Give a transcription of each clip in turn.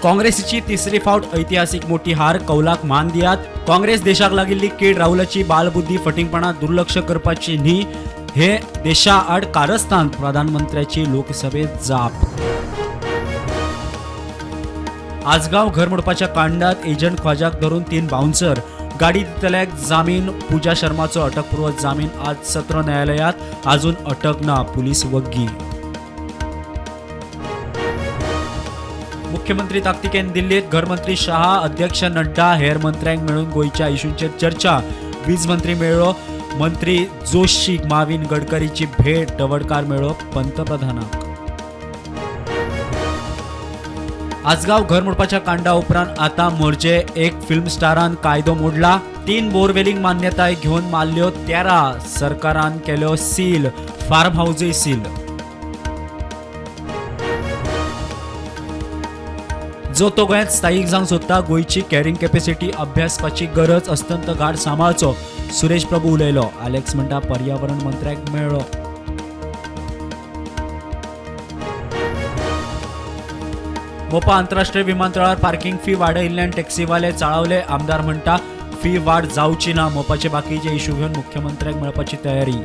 काँग्रेसीची तिसरी फावट ऐतिहासिक मोठी हार, कौलाक मान दियात। काँग्रेस देशाक लागिल्ली कीड, राहुलाची बालबुद्धी, फटिंगपणा दुर्लक्ष करपाची न्ही, हे देशाआड कारस्थान, प्रधानमंत्र्याची लोकसभेत जाप। आजगांव घर मोडपाच्या कांडात एजंट ख्वाजाक धरून 3 बाउन्सर, गाडी दितल्याक जामीन, पूजा शर्माचो अटकपूर्व जामीन आज सत्र न्यायालयात, अजून अटक ना, पुलीस वग्गी। मुख्यमंत्री ताकतिकेन दिल्लीत, घरमंत्री शहा, अध्यक्ष नड्डा, हेर मंत्र्यांक मेळून गोंयच्या इशूंचेर चर्चा। वीज मंत्री मेळ्ळो, मंत्री जोशीक माविन गडकरीची भेट, तवडकार मेळ्ळो पंतप्रधानाक। आजगांव घर मोडपाच्या कांडा उपरांत आता मोरजे एक फिल्म स्टारान कायदो मोडला, 3 बोरवेलींक मान्यताय घेवन मारल्यो 13, सरकारान केल्यो सील, फार्म हाऊसय सील। जो तो गोंयांत स्थायीक जावंक सोदता, गोंयची कॅरिंग कॅपॅसिटी अभ्यासपाची गरज, अस्तंत घाट सांबाळचो, सुरेश प्रभू उलयलो। आलेक्स म्हणटा पर्यावरण मंत्र्याक मेळ्ळो। मोपा आंतरराष्ट्रीय विमानतळार पार्किंग फी वाडयिल्ल्यान टॅक्सीवाले चाळवले, आमदार म्हणटा फी वाड जावची ना, मोपाचे बाकीचे इशू घेवन मुख्यमंत्र्याक मेळपाची तयारी।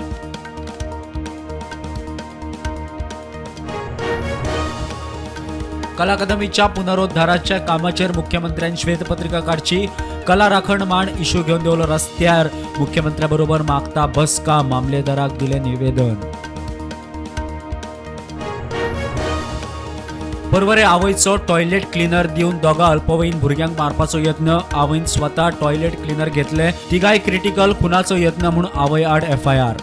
कला अकादमीच्या पुनरुद्धाराच्या कामाचेर मुख्यमंत्र्यान श्वेतपत्रिका काडची, कला राखण मांड इशू घेवन देवलो रस्त्यार, मुख्यमंत्र्याबरोबर मागता बसका, मामलेदाराक दिले निवेदन। परवरे आवयचो टॉयलेट क्लिनर दिवन दोगा अल्पवयीन भुरग्यांक मारपाचो यत्न, आवयन स्वता टॉयलेट क्लिनर घेतले, तिगाय क्रिटिकल, खुनाचो यत्न म्हूण आवय आड एफआयआर।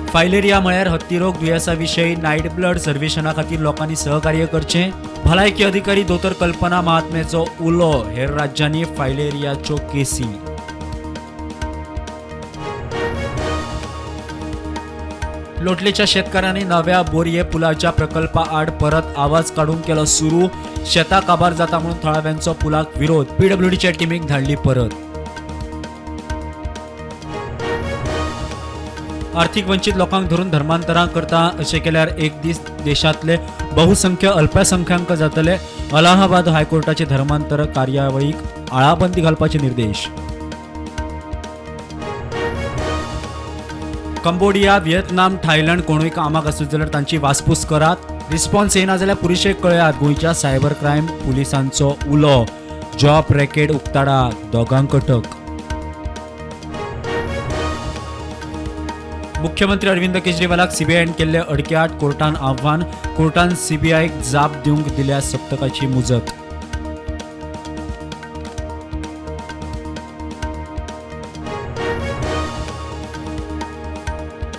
फायलेरिया म्हळ्यार हत्तीरोग दुयेंसा विशयी नायट ब्लड सर्वेक्षणा खातीर लोकांनी सहकार्य करचें, भलायकी अधिकारी दोतोर कल्पना महात्म्याचो उलो, हेर राज्यांनी फायलेरियाच्यो केसी। लोटलेच्या शेतकारांनी नव्या बोरये पुलाच्या प्रकल्पाआड परत आवाज काडूंक केलो सुरू, शेतां काबार जाता म्हणून थळाव्यांचो पुलाक विरोध, पीडब्ल्यूडीच्या टिमीक धाडली परत। आर्थिक वंचित लोकांक धरून धर्मांतरां करता अशें केल्यार एक दीस देशांतले बहुसंख्य अल्पसंख्याक जातले, अलाहाबाद हायकोर्टाचे धर्मांतर कार्यावळीक आळाबंदी घालपाचे निर्देश। कंबोडिया, व्हिएतनाम, थायलंड कोणूय कामाक आसत जाल्यार तांची वासपूस करात, रिस्पॉन्स येना जाल्यार पुलिशेक कळयात, गोंयच्या सायबर क्रायम पुलिसांचो उलो, जॉब रॅकेट उक्ताडा, दोगांक अटक। मुख्यमंत्री अरविंद केजरीवालाक सीबीआयन केल्ले अडक्याट कोर्टान आव्हान, कोर्टान सीबीआयक जाप दिवंक दिल्या सप्तकाची मुजत।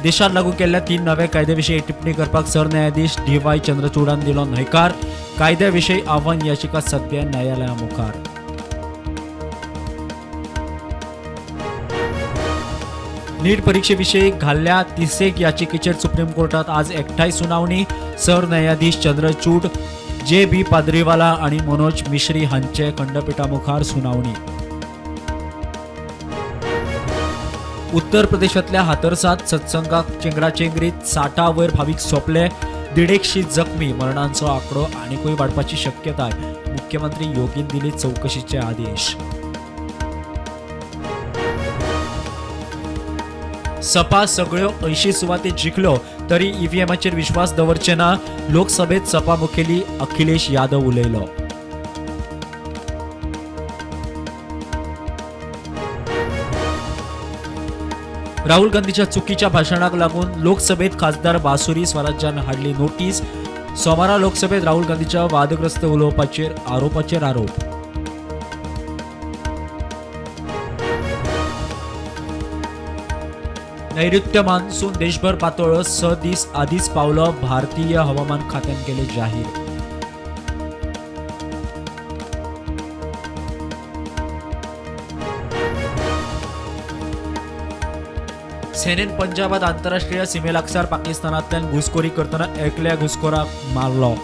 देशात लागू केल्ल्या 3 नव्या कायद्याविशीं टिप्पणी करपाक सरन्यायाधीश डी वाय चंद्रचूडान दिलो न्हयकार, कायद्याविशीं आव्हान याचिका सध्या न्यायालया मुखार। नीट परीक्षेविशीं घाल्ल्या 30 याचिकेचेर सुप्रीम कोर्टात आज एकठांय सुनावणी, सरन्यायाधीश चंद्रचूड, जे बी पाद्रीवाला आनी मनोज मिश्री हांचे खंडपिठा मुखार सुनावणी। उत्तर प्रदेशांतल्या हाथरसात सत्संगाक चेंगराचेंगरीत 60 वयर भावीक सोंपले, 150 जखमी, मरणांचो आंकडो आनीकूय वाडपाची शक्यताय, मुख्यमंत्री योगीन दिली चवकशीचे आदेश। सपा सगळ्यो 80 सुवाती जिखल्यो तरी ईव्हीएमाचेर विश्वास दवरचे ना, लोकसभेत सपा मुखेली अखिलेश यादव उलयलो। राहुल गांधीच्या चुकीच्या भाशणाक लागून लोकसभेत खासदार बासुरी स्वराज्यान हाडली नोटीस, सोमारा लोकसभेत राहुल गांधीच्या वादग्रस्त उलोवपाचेर आरोपाचेर आरोप। नैऋत्य मान्सून देशभर पातळ्ळो, 6 दीस आदींच पावलो, भारतीय हवामान खात्यान केले जाहीर। सेनेन पंजाबात आंतरराष्ट्रीय सीमेलागसार पाकिस्तानांतल्यान घुसखोरी करतना एकल्या घुसखोराक मारलो।